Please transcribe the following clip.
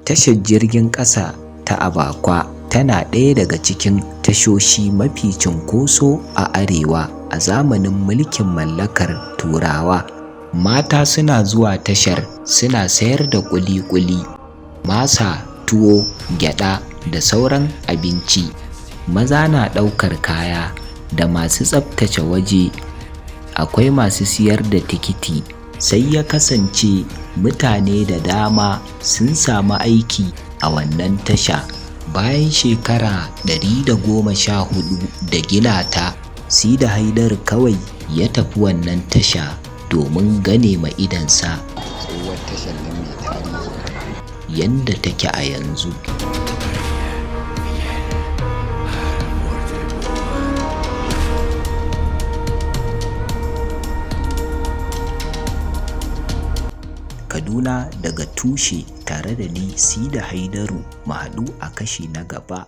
Tashar jirgin ƙasa ta Abakwa tana ɗaya daga cikin tashoshi mafi cunkoso a Arewa a zamanin mulkin mallakar Turawa. Mata suna zuwa tashar suna sayar da ƙuli-ƙuli, masa, tuwo, gyaɗa da sauran abinci. Maza na ɗaukar kaya da masu tsaftace waje. Akwai masu siyar da tikiti. Sai ya kasance mutane da dama sun sami aiki a wannan tasha. Bayan shekara 114 da gina ta, Sidi Haidaru kawai ya tafi wannan tasha domin gane ma idonsa Tsohuwar tashar nan mai tarihi. yanda take a yanzu. Kaduna daga tushe tare da ni Sidi Haidaru mu haɗu a kashi na gaba.